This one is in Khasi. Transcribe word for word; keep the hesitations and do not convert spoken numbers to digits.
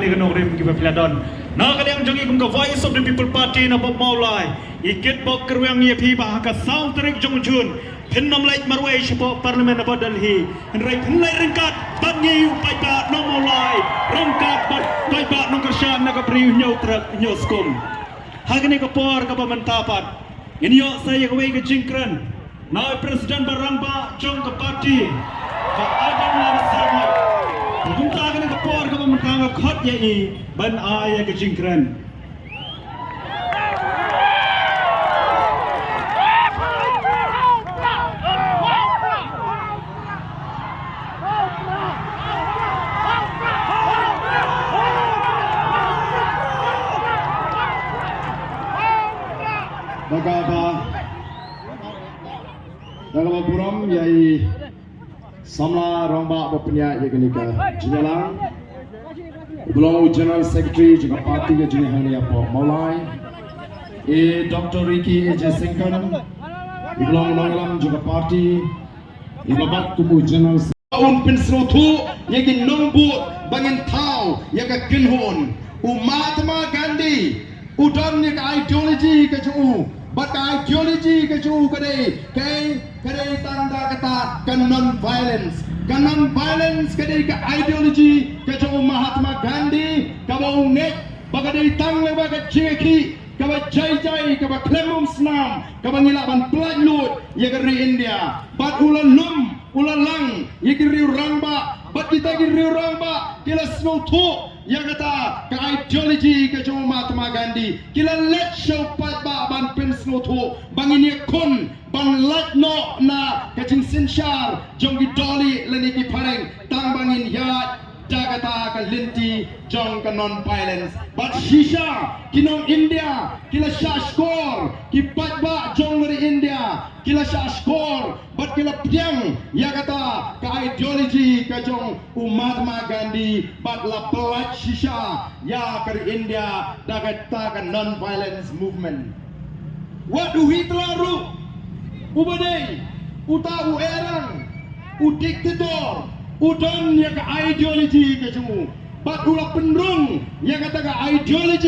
Ki nongrim kiba phi la don. Na ka liang jong ngi kum ka Voice of the People Party na Mawlai, ngi kitbok kyrwiang ïa phi ba ha ka saw tarik jong Jun phin nym leit marwei shapoh Parliament na Delhi. Hynrei phin leit ryngkat bad ngi, u paidbah nong Mawlai, ryngkat bad paidbah nongkyrshan na ka Bri u Hynñiewtrep Hynñiewskum. Ha kane ka por kaba mynta pat ngin ïoh sa ïa kawei ka jingkren na u President ba rangbah jong ka party, Bah Ardent Miller Basaiawmoit. Kumta kane ka por kaba mynta nga khot ïa i ban ai ïa ka jingkren. Da kaba, da kaba burom ïa i samla rangbah ba pynïaid ïa kane ka jingïalang, uba long u General Secretary jong ka party ka jong ngi hangne hapoh Mawlai, i Doctor Ricky A J Syngkon, uba long u nongïalam jong ka party, iba bat kum u General Secretary. Un pynsngewthuh ïa ki nongbud ba ngin thaw ïa ka kynhun. U Mahatma Gandhi u don ïa ka ideology ka jong u, bad ka ideology ka jong u ka dei, ka, ka dei tang da kata ka non-violence. Ka non-violence ka dei ka ideology ka jong u Mahatma Gandhi, kaba u ngeit ba ka dei tang lyngba ka jingïakhih kaba jai jai, kaba khlem umsnam, kaba ngi lah ban pyllait luid ïa ka ri India. Bad u la lum, u la lang ïa ki riew rangbah, bad kita ki riew rangbah ki la sngewthuh ïa kata ka ideology ka jong u Mahatma Gandhi. Ki la leit sha u paidbah ban pynsngewthuh ba ngin ïakhun ban lait noh na ka jingsynshar jong ki dohlieh lane ki phareng, tang ba ngin ïaid da kata ka lynti jong ka non-violence. Bad shisha ki nong India ki la shah shkor, ki paidbah jong ka ri India ki la shah shkor bad ki la pdiang ïa kata ka ideology ka jong u Mahatma Gandhi, bad la pyllait shisha ïa ka ri India da kata ka non-violence movement. Wat u Hitler ruh, uba dei uta u erang, u dictator, u don ïa ka ideology ka jong u, bad u la pynrung ïa kata ka ideology.